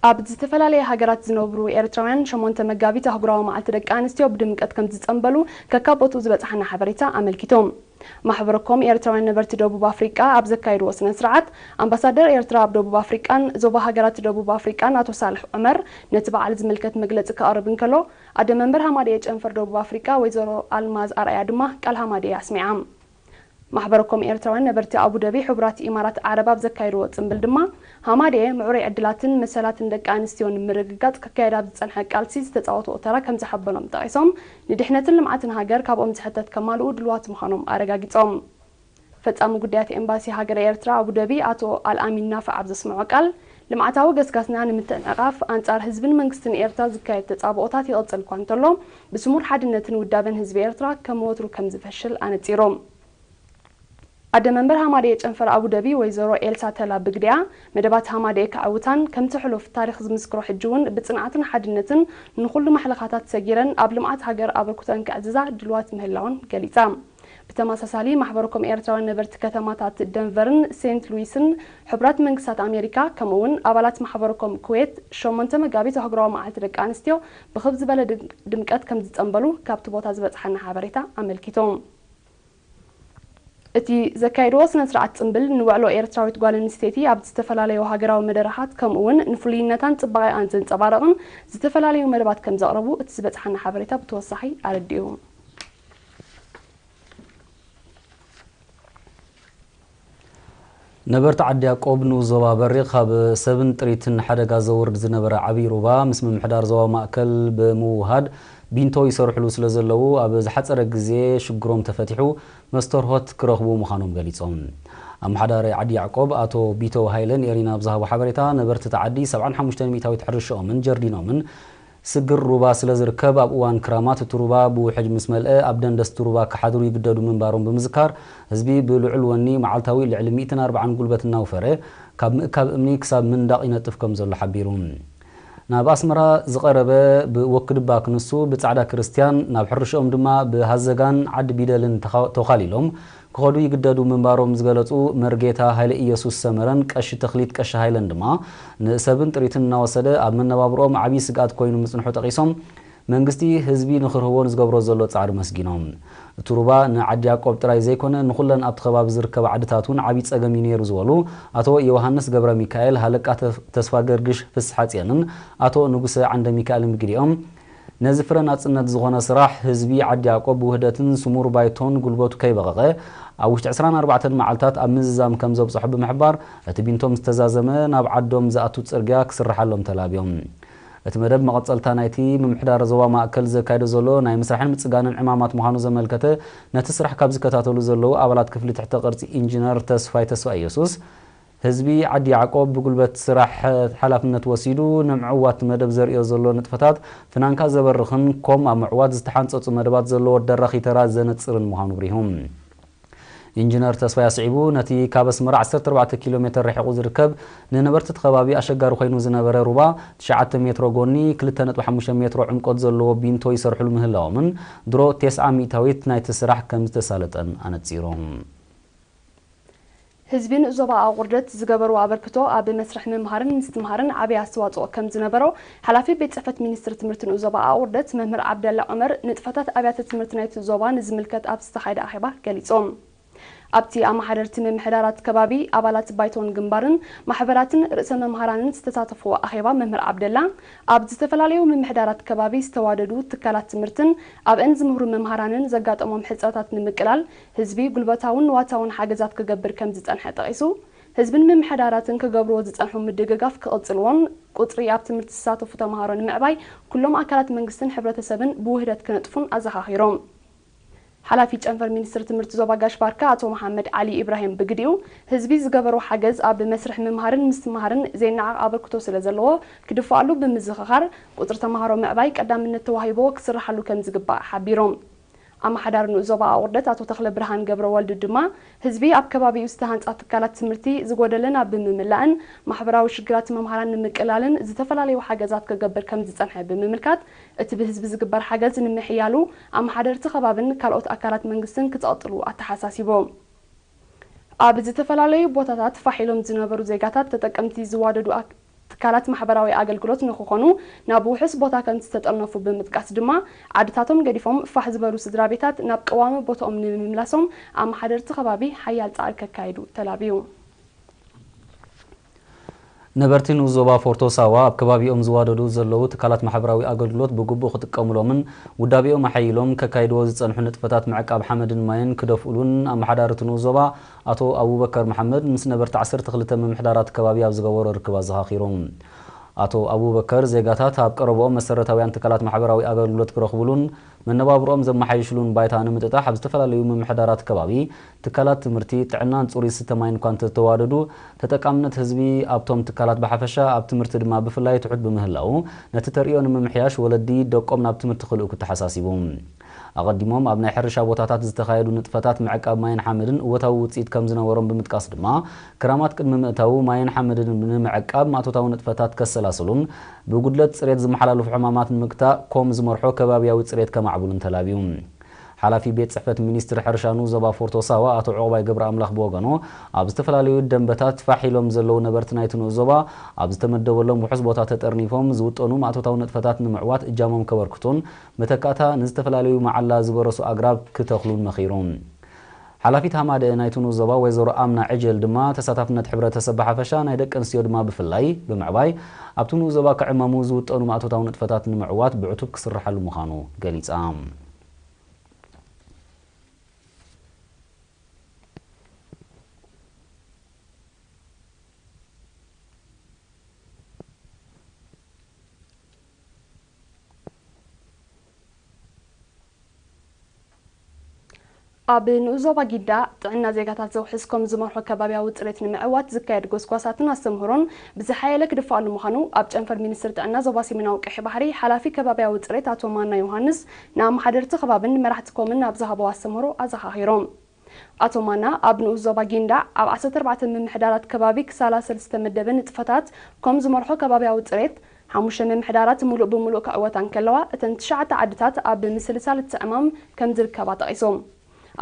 ኣብ ዝተፈላለየ ሃገራት ዝነብሩ ኤርትራውያን ሸሞንተ መጋቢት ኣህጉራዊ መዓልቲ ደቂ ኣንስትዮ ብድምቀት ከም ዝጸንበሉ ከካብ ቦትኡ ዝበጽሓና ሓበሬታ ኣመልኪቶም። ማሕበረኮም ኤርትራውያን ነበርቲ ደቡብ ኣፍሪቃ ኣብ ዘካየድዎ ስነ ስርዓት፣ ኣምባሳደር ኤርትራ ኣብ ደቡብ ኣፍሪቃን ዞባ ሃገራት ደቡብ ኣፍሪቃን ኣቶ ሳልሕ ዑመር ነቲ በዓል ዝምልከት መግለጺ ከቕርብ እንከሎ፣ ኣደ መንበር ሃማደኤ ጨንፈር ደቡብ ኣፍሪቃ ወይዘሮ ኣልማዝ ኣርኣያ ድማ ቃል ሃማደኤ ኣስሚዓ። ማሕበረኮም ኤርትራውያን ነበርቲ ኣቡደቢ ሕቡራት ኢማራት ዓረብ ኣብ ዘካየድዎ ጽምብል ድማ፣ ሃማደኤ ምዕሩይ ዕድላትን መሰላትን ደቂ ኣንስትዮ ንምርግጋጽ ክካየድ ኣብ ዝጸንሐ ቃልሲ ዝተጻወትኦ ተራ ከም ዝሓበኖም ጠቒሶም፣ ንድሕነትን ልምዓትን ሃገር ካብኦም ዝሕተት ከማልኡ ድልዋት ምዃኖም ኣረጋጊጾም። ፈጻሚ ጉዳያት ኤምባሲ ሃገረ ኤርትራ ኣቡደቢ ኣቶ ኣልኣሚን ናፍዕ ኣብ ዘስምዖ ቃል፣ ልምዓታዊ ገስጋስና ንምትዕንቓፍ ኣንጻር ህዝብን መንግስትን ኤርትራ ዝካየድ ተጻብኦታት ይቕጽል እኳ እንተሎ፣ ብስሙር ሓድነትን ውዳበን ህዝቢ ኤርትራ ከም ወትሩ ከም ዝፈሽል ኣነጺሮም። ኣደ መንበር ሃማደኤ ጨንፈር ኣቡደቢ ወይዘሮ ኤልሳ ተላ ብግዲኣ፣ መደባት ሃማደኤ ከዕውታን ከምቲ ሕሉፍ ታሪኽ ዝምስክሮ ሕጂ እውን ብጽንዓትን ሓድነትን ንኹሉ ማሕለኻታት ሰጊረን ኣብ ልምዓት ሃገር ኣበርክቶን ከዕዝዛ ድልዋት ምህላወን ገሊጻ። ብተመሳሳሊ ማሕበረኮም ኤርትራውያን ነበርቲ ከተማታት ደንቨርን ሴንት ሉዊስን ሕቡራት መንግስታት ኣሜሪካ ከምኡ እውን ኣባላት ማሕበረኮም ኩዌት ሸሞንተ መጋቢት ኣህጉራዊ መዓልቲ ደቂ ኣንስትዮ ብኽብ ዝበለ ድም- ድምቀት ከም ዝጸንበሉ ካብቲ ቦታ ዝበጽሓና ሓበሬታ ኣመልኪቶም። እቲ ዘካየድዎ ስነ ስርዓት ጽምብል ንውዕሎ ኤርትራዊት ጓል ኣንስተይቲ ኣብ ዝተፈላለዩ ሃገራዊ መደረኻት ከምኡ እውን ንፍሉይነታን ጽባቐኣን ዘንጸባረቕን ዝተፈላለዩ መደባት ከም ዘቕረቡ እቲ ዝበጽሓና ሓበሬታ ብተወሳኺ ኣረዲኡ። ነበርቲ ዓዲ ያቆብ ንኡስ ዞባ በሪኽ ካብ ሰብን ጥሪትን ሓደጋ ዘውርድ ዝነበረ ዓብዪ ሩባ ምስ ምምሕዳር ዞባ ማእከል ብምውሃድ ቢንቶ ይሰርሕሉ ስለ ዘለዉ ኣብ ዝሓጸረ ግዜ ሽግሮም ተፈቲሑ መስተርሆት ክረኽቡ ምዃኖም ገሊጾም። ኣመሓዳሪ ዓዲ ያዕቆብ ኣቶ ቢተው ሃይለ ንኤሪና ኣብ ዝሃቦ ሓበሬታ ነበርቲ እቲ ዓዲ ሰብዓን ሓሙሽተ ሚእታዊት ሕርሻኦምን ጀርዲኖምን ስግር ሩባ ስለ ዝርከብ ኣብ እዋን ክራማት እቲ ሩባ ብውሕጅ ምስ መልአ ኣብ ደንደስ እቲ ሩባ ክሓድሩ ይግደዱ ምንባሮም ብምዝካር ህዝቢ ብልዑል ወኒ መዓልታዊ ልዕሊ ሚእትን ኣርባዓን ጉልበት እናውፈረ ካብ ምእካብ እምኒ ክሳብ ምንዳቕ ይነጥፍ ከም ዘሎ ሓቢሩ። ናብ ኣስመራ ዝቐረበ ብወክድባ ክንሱ ብጻዕዳ ክርስትያን ናብ ሕርሽኦም ድማ ብሃዘጋን ዓዲ ቢደልን ተኻ- ተዃሊሎም ክኸዱ ይግደዱ ምንባሮም ዝገለጹ መርጌታ ሃይለ ኢየሱስ ሰመረን ቀሺ ተኽሊት ቀሺ ሃይለን ድማ ንሰብን ጥሪትን እናወሰደ ኣብ መነባብሮኦም ዓብዪ ስግኣት ኮይኑ ምጽንሑ ጠቒሶም መንግስቲ ህዝቢ ንኽርህቦ ንዝገብሮ ዘሎ ጻዕሪ መስጊኖም። እቲ ሩባ ንዓዲ ያቆብ ጥራይ ዘይኮነ ንኹለን ኣብቲ ከባቢ ዝርከባ ዓድታት እውን ዓብዪ ጸገም እዩ ነይሩ ዝበሉ ኣቶ ዮሃንስ ገብረ ሚካኤል ሃለቃ ተስፋ ገርግሽ ፍስሓጽዮንን ኣቶ ንጉሰ ዓንደ ሚካኤልን ብግዲኦም ነዚ ፍረ ናጽነት ዝኾነ ስራሕ ህዝቢ ዓዲ ያቆብ ብውህደትን ስሙር ባይቶን ጉልበቱ ከይበቐቐ ኣብ ውሽጢ ዕስራን ኣርባዕተን መዓልታት ኣብ ምዝዛም ከም ዘብጽሖ ብምሕባር እቲ ቢንቶም ዝተዛዘመ ናብ ዓዶም ዝኣቱ ጽርግያ ክስርሓሎም ተላብዮም። እቲ መደብ መቐጸልታ ናይቲ ምምሕዳር ዞባ ማእከል ዘካየዶ ዘሎ ናይ ምስራሕን ምጽጋንን ዕማማት ምዃኑ ዘመልከተ ነቲ ስራሕ ካብ ዝከታተሉ ዘለዉ ኣባላት ክፍሊ ትሕተ ቅርጺ ኢንጂነር ተስፋይ ተስፋ ኢየሱስ ህዝቢ ዓዲ ያዕቆብ ብጉልበት ስራሕ ሓላፍነት ወሲዱ ንምዕዋት መደብ ዘርእዮ ዘሎ ንጥፈታት ፍናንካ ዘበርኽን ኮም ኣብ ምዕዋት ዝተሓንጸጹ መደባት ዘለዎ ደራኺ ተራ ዘነጽርን ምዃኑ ብሪሁ። ኢንጂነር ተስፋይ ኣስዒቡ ነቲ ካብ ኣስመራ ዓሰርተ ኣርባዕተ ኪሎ ሜትር ርሒቑ ዝርከብ ንነበርቲ እቲ ከባቢ ኣሸጋሪ ኮይኑ ዝነበረ ሩባ ትሽዓተ ሜትሮ ጎኒ ክልተ ነጥቢ ሓሙሽተ ሜትሮ ዕምቆት ዘለዎ ቢንቶ ይሰርሕሉ ምህላዎምን ድሮ ቴስዓ ሚእታዊት ናይቲ ስራሕ ከም ዝተሳለጠን ኣነጺሮም። ህዝቢ ንኡስ ዞባ ኣቑርደት ዝገበርዎ ኣበርክቶ ኣብ መስርሕ ምምሃርን ምስትምሃርን ዓብዪ ኣስተዋፅኦ ከም ዝነበሮ ሓላፊ ቤት ፅሕፈት ሚኒስትሪ ትምህርቲ ንኡስ ዞባ ኣቑርደት መምህር ዓብደላ ዑመር ንጥፈታት ኣብያተ ትምህርቲ ናይቲ ዞባ ንዝምልከት ኣብ ዝተኻየደ ኣኼባ ገሊፆም። ኣብቲ ኣመሓደርቲ ምምሕዳራት ከባቢ፣ ኣባላት ባይቶን ግንባርን ማሕበራትን ርእሰ መምሃራንን ዝተሳተፍዎ ኣኼባ መምህር ዓብደላ ኣብ ዝተፈላለዩ ምምሕዳራት ከባቢ ዝተዋደዱ ትካላት ትምህርትን ኣብአን ዝምህሩ መምሃራንን ዘጋጠሞም ሕፅረታት ንምቅላል ህዝቢ ጉልበታውን ንዋታውን ሓገዛት ክገብር ከም ዝጸንሐ ጠቒሱ፣ ህዝብን ምምሕዳራትን ክገብርዎ ዝጸንሑ ምድግጋፍ ክቕጽልዎን ቁጽሪ ኣብ ትምህርቲ ዝሳተፉ ተምሃሮ ንምዕባይ ኩሎም ኣካላት መንግስትን ሕብረተሰብን ብውህደት ክነጥፉን ኣዘኻኺሮም። ሓላፊ ጨንፈር ሚኒስትሪ ትምህርቲ ዞባ ጋሽ ባርካ ኣቶ መሓመድ ዓሊ ኢብራሂም ብግዲኡ፣ ህዝቢ ዝገበሮ ሓገዝ ኣብ መስርሕ ምምሃርን ምስትምሃርን ዘይነዓቕ ኣበርክቶ ስለ ዘለዎ፣ ክድፋኣሉ ብምዝኽኻር፣ ቁጽሪ ተምሃሮ ምዕባይ ቀዳምነት ተዋሂቦ ክስርሓሉ ከም ዝግባእ ሓቢሮም። ኣመሓዳሪ ንኡስ ዞባ ኣቑርደት ኣቶ ተኽለ ብርሃን ገብረ ወልድ ድማ፣ ህዝቢ ኣብ ከባቢኡ ዝተሃንጻ ትካላት ትምህርቲ ዝጎደለ ናብ ብምምላእን ማሕበራዊ ሽግራት መምሃራን ንምቅላልን ዝተፈላለዩ ሓገዛት ክገብር ከም ዝጸንሐ ብምምልካት፣ እቲ ብህዝቢ ዝግበር ሓገዝ ንምሕያሉ ኣመሓደርቲ ከባብን ካልኦት ኣካላት መንግስትን ክጸቕጥሉ ኣተሓሳሲቦም። ኣብ ዝተፈላለዩ ቦታታት ፋሕ ኢሎም ዝነበሩ ዜጋታት ተጠቀምቲ ዝዋደዱ ኣክ- ትካላት ማሕበራዊ ኣገልግሎት ንክኾኑ ናብ ውሑስ ቦታ ከም ዝተጠርነፉ ብምጥቃስ ድማ፣ ዓድታቶም ገዲፎም ፋሕ ዝበሉ ስድራ ቤታት ናብ ቀዋሚ ቦታኦም ንምምላሶም ኣመሓደርቲ ከባቢ ሓያል ጻዕሪ ከካይዱ ተላብዩ። ነበርቲ ንኡስ ዞባ ፎርቶ ሳዋ ኣብ ከባቢኦም ዝዋደዱ ዘለዉ ትካላት ማሕበራዊ ኣገልግሎት ብግቡእ ክጥቀምሎምን ውዳቤኦም ኣሐይሎም ከካይድዎ ዝጸንሑ ንጥፈታት ምዕቃብ ሓመድን ማይን ክደፍኡሉን ኣመሓዳሪ እቲ ንኡስ ዞባ ኣቶ ኣቡበከር መሓመድ ምስ ነበርቲ ዓሰርተ ክልተ ምምሕዳራት ከባቢ ኣብ ዝገበሮ ርክብ ኣዘኻኺሩ። ኣቶ ኣቡበከር ዜጋታት ኣብ ቀረብኦም መሰረታውያን ትካላት ማሕበራዊ ኣገልግሎት ክረኽቡሉን መነባብሮኦም ዘመሓይሽሉን ባይታ ንምጥጣሕ ኣብ ዝተፈላለዩ ምምሕዳራት ከባቢ ትካላት ትምህርቲ፣ ጥዕናን ጽሩይ ዝስተ ማይን እኳ እንተተዋደዱ፣ ተጠቃምነት ህዝቢ ኣብቶም ትካላት ብሓፈሻ ኣብ ትምህርቲ ድማ ብፍላይ ትሑት ብምህላዉ፣ ነቲ ተርእዮ ንምምሕያሽ ወለዲ ደቆም ናብ ትምህርቲ ክልእኩ ተሓሳሲቡ። ኣቐዲሞም ኣብ ናይ ሕርሻ ቦታታት ዝተኻየዱ ንጥፈታት ምዕቃብ ማይን ሓመድን እወታዊ ውጽኢት ከም ዝነበሮም ብምጥቃስ ድማ፣ ክራማት ቅድሚ ምእታዉ ማይን ሓመድን ንምዕቃብ ማእቶታዊ ንጥፈታት ከሰላስሉን ብጉድለት ጽሬት ዝመሓላለፉ ሕማማት ንምግታእ ኮም ዝመርሖ ከባብያዊ ጽሬት ከማዕብሉን ተላብዩ። ሓላፊ ቤት ጽሕፈት ሚኒስትሪ ሕርሻ ንኡስ ዞባ ፎርቶ ሳዋ ኣቶ ዑቕባይ ገብረኣምላኽ ብወገኑ፣ ኣብ ዝተፈላለዩ ደንበታት ፋሕ ኢሎም ዘለዉ ነበርቲ ናይቲ ንኡስ ዞባ ኣብ ዝተመደበሎም ውሑስ ቦታ ተጠርኒፎም ዝውጠኑ ማእቶታዊ ንጥፈታት ንምዕዋት እጃሞም ከበርክቱን መተካእታ ንዝተፈላለዩ መዓላ ዝበረሱ ኣግራብ ክተኽሉን መኺሩ። ሓላፊት ሃማደኤ ናይቲ ንኡስ ዞባ ወይዘሮ ኣምና ዕጀል ድማ ተሳታፍነት ሕብረተሰብ ብሓፈሻ ናይ ደቂ ኣንስትዮ ድማ ብፍላይ ብምዕባይ ኣብቲ ንኡስ ዞባ ክዕመሙ ዝውጠኑ ማእቶታዊ ንጥፈታት ንምዕዋት ብዕቱብ ክስርሓሉ ምዃኑ ገሊጻ። ኣብ ንኡስ ዞባ ጊዳ ጥዕና ዜጋታት ዘውሕስ ከም ዝመርሖ ከባብያዊ ጽሬት ንምዕዋት ዝካየድ ጎስጓሳትን ኣስተምህሮን ብዝሓየለ ክድፋኣሉ ምዃኑ ኣብ ጨንፈር ሚኒስትሪ ጥዕና ዞባ ሰሜናዊ ቀይሕ ባሕሪ ሓላፊ ከባብያዊ ጽሬት ኣቶ ማና ዮሃንስ ንኣመሓደርቲ ከባብን መራሕቲ ኮምን ኣብ ዝሃበዎ ኣስተምህሮ ኣዘኻኺሮም። ኣቶ ማና ኣብ ንኡስ ዞባ ጊንዳዕ ኣብ ዓሰርተ ኣርባዕተ ምምሕዳራት ከባቢ ክሳላሰል ዝተመደበ ንጥፈታት ከም ዝመርሖ ከባብያዊ ጽሬት ሓሙሽተ ምምሕዳራት ሙሉእ ብምሉእ ክዕወታ እንከለዋ፣ እተን ትሽዓተ ዓድታት ኣብ ምስልሳል እቲ ዕማም ከም ዝርከባ ጠቒሶም።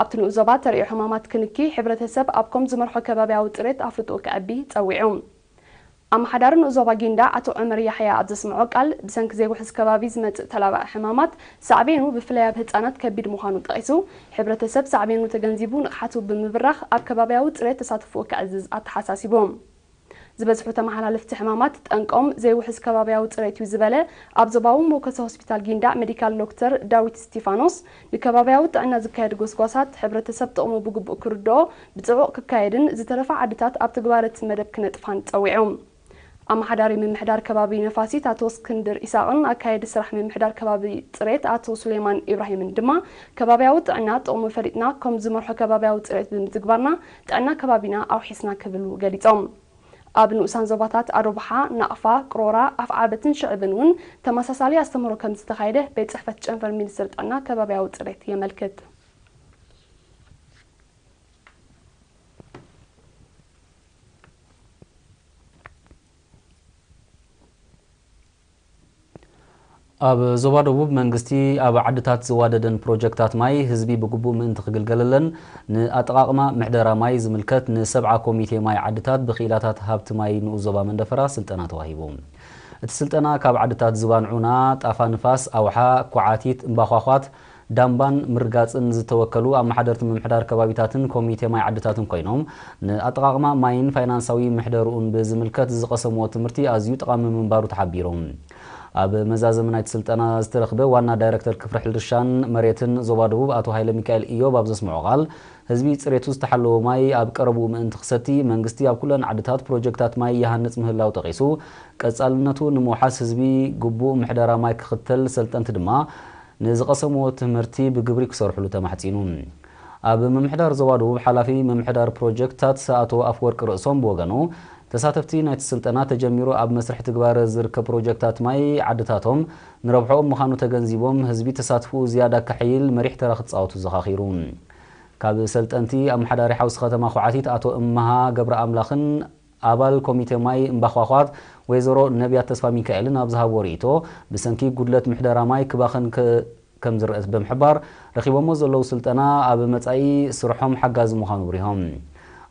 ኣብቲ ንኡስ ዞባ ተርእዮ ሕማማት ክንኪ ሕብረተሰብ ኣብ ከም ዝመርሖ ከባብያዊ ጽሬት ኣፍልጦ ከዕቢ ጸዊዖም። ኣመሓዳሪ ንኡስ ዞባ ጊንዳዕ ኣቶ ዑመር ያሕያ ኣብ ዘስምዖ ቃል፣ ብሰንኪ ዘይውሕስ ከባቢ ዝመጽእ ተላባዒ ሕማማት ሳዕቤኑ ብፍላይ ኣብ ህጻናት ከቢድ ምዃኑ ጠቒሱ፣ ሕብረተሰብ ሳዕቤኑ ተገንዚቡ ንቕሓቱ ብምብራኽ ኣብ ከባብያዊ ጽሬት ተሳትፎኡ ከዕዝዝ ኣተሓሳሲቦም። ዝበዝሑ ተመሓላለፍቲ ሕማማት ጠንቆም ዘይውሕስ ከባብያዊ ጽሬት እዩ ዝበለ ኣብ ዞባዊ መወከሲ ሆስፒታል ጊንዳዕ ሜዲካል ዶክተር ዳዊት እስቲፋኖስ፣ ንከባብያዊ ጥዕና ዝካየድ ጎስጓሳት ሕብረተሰብ ጥቕሙ ብግቡእ ክርድኦ ብጽዑቕ ክካየድን ዝተረፋ ዓድታት ኣብ ትግባረ እቲ መደብ ክነጥፋን ጸዊዖም። ኣመሓዳሪ ምምሕዳር ከባቢ ነፋሲት ኣቶ እስክንድር ኢሳቕን ኣካየዲ ስራሕ ምምሕዳር ከባቢ ጽሬት ኣቶ ሱሌማን ኢብራሂምን ድማ ከባብያዊ ጥዕና ጥቕሙ ፈሊጥና ከም ዝመርሖ ከባብያዊ ጽሬት ብምትግባርና ጥዕና ከባቢና ኣውሒስና ክብሉ ገሊጾም። ኣብ ንኡሳን ዞባታት ኣዶብሓ፣ ናቕፋ፣ ቅሮራ፣ ኣፍዓበትን ሽዕብን እውን ተመሳሳሊ ኣስተምህሮ ከም ዝተኻየደ ቤት ጽሕፈት ጨንፈር ሚኒስትር ጥዕና ከባብያዊ ጽሬት የመልክት። ኣብ ዞባ ደቡብ መንግስቲ ኣብ ዓድታት ዝዋደደን ፕሮጀክታት ማይ ህዝቢ ብግቡእ ምእንቲ ክግልገለለን ንኣጠቓቕማ ምሕደራ ማይ ዝምልከት ንሰብዓ ኮሚቴ ማይ ዓድታት ብክኢላታት ሃብቲ ማይ ንኡስ ዞባ መንደፈራ ስልጠና ተዋሂቡ። እቲ ስልጠና ካብ ዓድታት ዝባን ዑና፣ ጣፋ ንፋስ፣ ኣውሓ፣ ኮዓቲት፣ እምባዃዃት፣ ዳምባን ምርጋጽን ዝተወከሉ ኣመሓደርቲ ምምሕዳር ከባቢታትን ኮሚቴ ማይ ዓድታትን ኮይኖም፣ ንኣጠቓቕማ ማይን ፋይናንሳዊ ምሕደርኡን ብዝምልከት ዝቐሰምዎ ትምህርቲ ኣዝዩ ጠቓሚ ምንባሩ ተሓቢሩ። ኣብ መዛዘሚ ናይቲ ስልጠና ዝተረኽበ ዋና ዳይረክተር ክፍሊ ሕርሻን መሬትን ዞባ ደቡብ ኣቶ ሃይለ ሚካኤል ኢዮብ ኣብ ዘስምዖ ቃል፣ ህዝቢ ጽሬቱ ዝተሓለወ ማይ ኣብ ቀረብኡ ምእንቲ ክሰቲ መንግስቲ ኣብ ኩለን ዓድታት ፕሮጀክታት ማይ ይሃንጽ ምህላው ጠቒሱ፣ ቀጻልነቱ ንምውሓስ ህዝቢ ግቡእ ምሕደራ ማይ ክኽተል፣ ሰልጠንቲ ድማ ንዝቐሰምዎ ትምህርቲ ብግብሪ ክሰርሕሉ ተማሕጺኑ። ኣብ ምምሕዳር ዞባ ደቡብ ሓላፊ ምምሕዳር ፕሮጀክታት ኣቶ ኣፍወርቂ ርእሶም ብወገኑ፣ ተሳተፍቲ ናይቲ ስልጠና ተጀሚሩ ኣብ መስርሕ ትግባረ ዝርከብ ፕሮጀክታት ማይ ዓድታቶም ንረብሕኦም ምዃኑ ተገንዚቦም፣ ህዝቢ ተሳትፎኡ ዝያዳ ከሐይል መሪሕ ተራ ክጻወቱ ዘኻኺሩ። ካብ ሰልጠንቲ ኣመሓዳሪ ሓውሲ ከተማ ኳዓቲት ኣቶ እመሃ ገብረኣምላኽን ኣባል ኮሚቴ ማይ እምባኳኳት ወይዘሮ ነቢያት ተስፋሚካኤልን ኣብ ዝሃብዎ ርእይቶ፣ ብሰንኪ ጉድለት ምሕደራ ማይ ክባኽን ከ-፣ ከም ዝረአ ብምሕባር፣ ረኺቦሞ ዘለዉ ስልጠና ኣብ መጻኢ ስርሖም ሓጋዚ ምዃኑ ኣብሪሆም።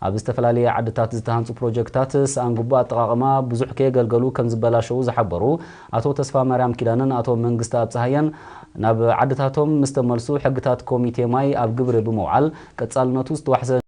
ኣብ ዝተፈላለየ ዓድታት ዝተሃንፁ ፕሮጀክታት ሰኣን ግቡእ ኣጠቓቕማ ብዙሕ ከየገልገሉ ከም ዝበላሸዉ ዝሓበሩ ኣቶ ተስፋ ማርያም ኪዳነን ኣቶ መንግስቲ ኣብፀሃየን፣ ናብ ዓድታቶም ምስ ተመልሱ ሕግታት ኮሚቴ ማይ ኣብ ግብሪ ብምውዓል ቀፃልነቱ ዝተዋሕሰ